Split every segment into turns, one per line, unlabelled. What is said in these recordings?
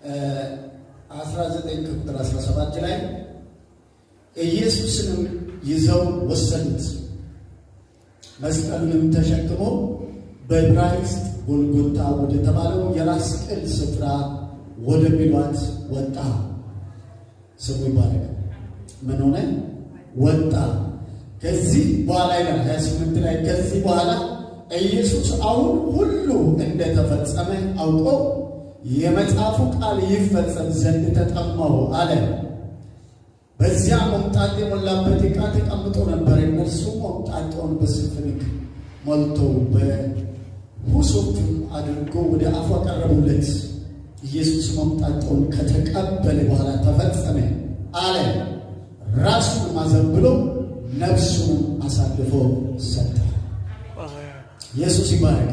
19 ከቁጥር 17 ላይ ኢየሱስንም ይዘው ወሰዱት፣ መስቀሉንም ተሸክሞ በዕብራይስጥ ጎልጎታ ወደ ተባለው የራስ ቅል ስፍራ ወደሚሏት ወጣ። ስሙ ይባረክ። ምን ሆነ? ወጣ። ከዚህ በኋላ ይላል 28 ላይ፣ ከዚህ በኋላ ኢየሱስ አሁን ሁሉ እንደተፈጸመ አውቆ የመጽሐፉ ቃል ይፈጸም ዘንድ ተጠማሁ አለ። በዚያ ሆምጣጤ የሞላበት ዕቃ ተቀምጦ ነበር። እነርሱም ሆምጣጤውን በስፍንግ ሞልተው በሁሶፕም አድርጎ ወደ አፉ አቀረቡለት። ኢየሱስ ሆምጣጤውን ከተቀበለ በኋላ ተፈጸመ አለ። ራሱን አዘንብሎ ነፍሱን አሳልፎ ሰጠ። ኢየሱስ ይባረክ።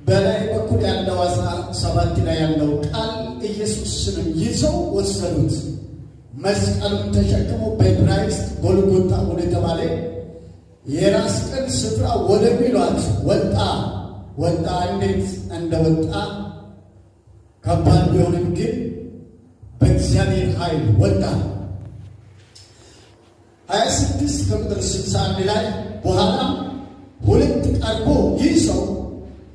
በላይ በኩል ያለው 17 ላይ ያለው ቃል ኢየሱስንም ይዘው ወሰዱት፣ መስቀሉን ተሸክሞ በዕብራይስጥ ጎልጎታ ወደተባለ የራስ ቅል ስፍራ ወደሚሏት ወጣ። ወጣ። እንዴት እንደወጣ ከባድ ቢሆንም ግን በእግዚአብሔር ኃይል ወጣ። 26 ከቁጥር 61 ላይ በኋላም ሁለት ቀርቦ ይህ ሰው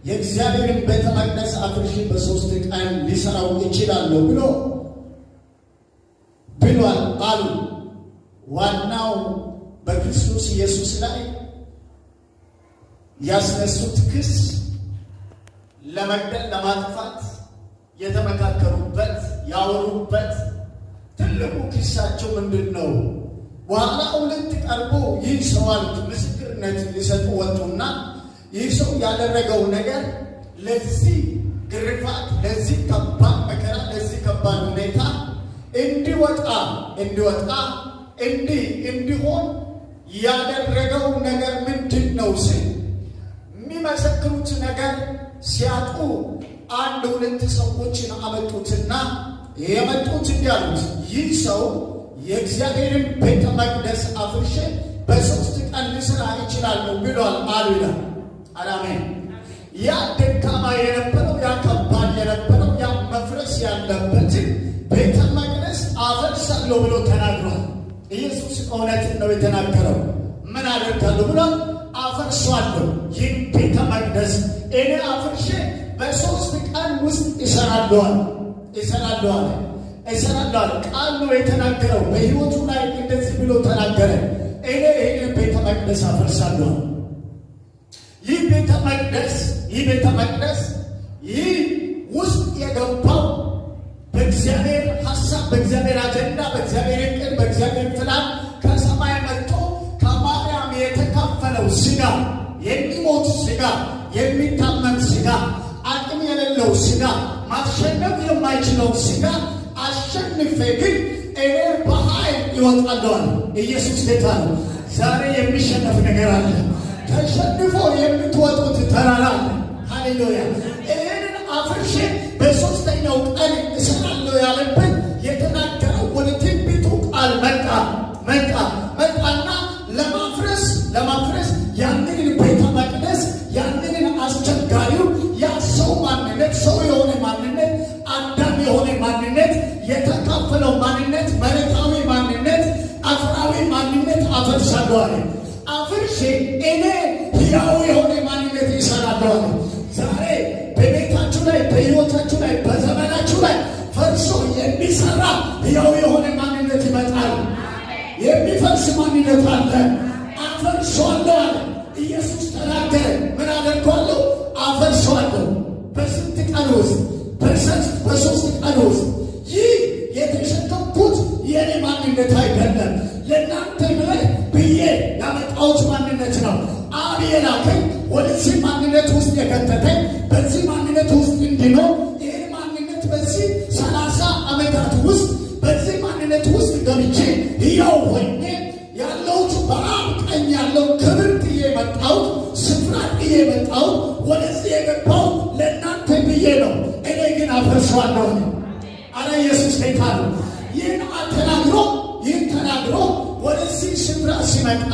የእግዚአብሔርን ቤተ መቅደስ አፍርሼ በ3 ቀን ሊሰራው እችላለሁ ብሏል አሉ። ዋናው በክርስቶስ ኢየሱስ ላይ ያስነሱት ክስ፣ ለመግደል ለማጥፋት የተመካከሩበት፣ ያወሩበት ትልቁ ክሳቸው ምንድን ነው? በኋላ ሁለት ቀርቦ ይህ ሰው አሉት፣ ምስክርነት ሊሰጡ ወጡና ይህ ሰው ያደረገው ነገር ለዚህ ግርፋት፣ ለዚህ ከባድ መከራ፣ ለዚህ ከባድ ሁኔታ እንዲወጣ እንዲህ እንዲሆን ያደረገው ነገር ምንድን ነው ሲል የሚመሰክሩት ነገር ሲያጡ አንድ ሁለት ሰዎችን አመጡትና የመጡት እንዲህ አሉት፣ ይህ ሰው የእግዚአብሔርን ቤተ መቅደስ አፍርሼ በ3 ቀን ልስራ እችላለሁ ብሏል አሉ ይላል። አሜን። ያ ደካማ የነበረው፣ ያ ከባድ የነበረው፣ ያ መፍረስ ያለበትን ቤተ መቅደስ አፈርሳለሁ ብሎ ተናግሯል። ኢየሱስ እውነትን ነው የተናገረው። ምን አደርጋለሁ ብሏል? አፈርሷለሁ። ይህን ቤተ መቅደስ እኔ አፍርሼ በ3 ቀን ውስጥ እሰራለሁ እሰራለሁ አለ። እሰራለሁ አለ። ቃል ነው የተናገረው። በሕይወቱ ላይ እንደዚህ ብሎ ተናገረ። እኔ ይህን ቤተ መቅደስ አፈርሳለሁ። ይህ ቤተ መቅደስ፣ ይህ ቤተ መቅደስ፣ ይህ ውስጥ የገባው በእግዚአብሔር ሐሳብ፣ በእግዚአብሔር አጀንዳ፣ በእግዚአብሔር ዕቅድ፣ በእግዚአብሔር ፕላን ከሰማይ መጥቶ ከማርያም የተካፈለው ስጋ፣ የሚሞት ስጋ፣ የሚታመም ስጋ፣ አቅም የሌለው ስጋ፣ ማሸነፍ የማይችለው ስጋ አሸንፌ ግን እኔ በኃይል እወጣለሁ አለ። ኢየሱስ ጌታ ነው። ዛሬ የሚሸነፍ ነገር አለ። ተሸንፎ የምትወጡት ተራራ አለ። ሃሌሉያ። ይህንን አፍርሼ በ3ኛው ቀን እሰራለሁ ያለበት የተናገረው ወደ ትንቢቱ ቃል መጣ መጣ መጣና ለማፍረስ ያንን ቤተ መቅደስ፣ ያንን አስቸጋሪው ያ ሰው ማንነት፣ ሰው የሆነ ማንነት፣ አዳም የሆነ ማንነት፣ የተካፈለው ማንነት፣ መሬታዊ ማንነት፣ አፈራዊ ማንነት አፈርሳለሁ አለ። አፍርሼ እኔ ሕያው የሆነ ማንነት እሰራለሁ አለ። ዛሬ በቤታችሁ ላይ፣ በሕይወታችሁ ላይ፣ በዘመናችሁ ላይ ፈርሶ የሚሰራ ሕያው የሆነ ማንነት ይመጣል። የሚፈርስ ማንነት አለ። አፈርሰዋለሁ አለ። ኢየሱስ ተናገረ። ምን አደርገዋለሁ? አፈርሰዋለሁ። በስንት ቀን ውስጥ? በ3 ቀን ውስጥ። ይህ የተሸከምኩት የኔ ማንነት አይደለም። ለእናንተ ብዬ ያመጣሁት ማንነት ነው። አብ የላከኝ፣ ወደዚህ ማንነት ውስጥ የከተተኝ፣ በዚህ ማንነት ውስጥ እንዲኖር፣ ይህን ማንነት በዚህ 30 ዓመታት ውስጥ በዚህ ማንነት ውስጥ ገብቼ ሕያው ሆኜ ያለሁት፣ በአብ ቀኝ ያለው ክብር ጥዬ የመጣሁት፣ ስፍራ ጥዬ የመጣሁት፣ ወደዚህ የገባሁት ለእናንተ ብዬ ነው። እኔ ግን አፈርሰዋለሁ። አረ ኢየሱስ ጌታ ነው። ይህን ተናግሮ ወደዚህ ስፍራ ሲመጣ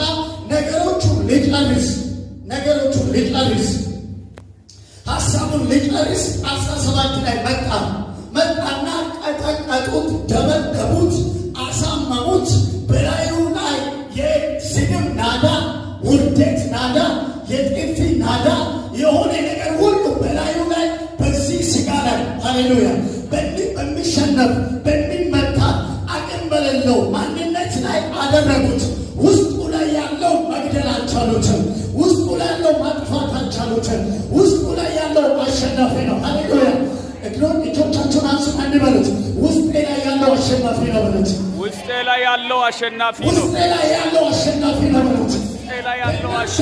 ነገሮቹን ሊጨርስ፣ ሐሳቡን ሊጨርስ 17 ላይ መጣ። መጣና ደበደቡት፣ አሳመሙት። በላዩ ላይ የስድብ ናዳ፣ ውርደት ናዳ፣ የጥፊ ናዳ፣ የሆነ ነገር ሁሉ በላዩ ላይ በዚህ ስጋ ላይ፣ ሃሌሉያ፣ በሚሸነፍ፣ በሚመታ፣ አቅም በሌለው ማንነት ላይ አደረጉት። ውስጡ ላይ ያለው መግደል አልቻሉትም። ውስጡ ላይ ያለው ማጥፋት አልቻሉትም። ውስጡ ላይ ያለው አሸናፊ ነው። ሃሌሉያ። እግሮን እጆቻችሁን አንሱ፣ አንድ በሉት። ውስጤ ላይ ያለው አሸናፊ ነው በሉት።
ውስጤ ላይ ያለው አሸናፊ ነው።
ውስጤ ላይ ያለው አሸናፊ ነው በሉት።
ውስጤ ላይ ያለው አሸናፊ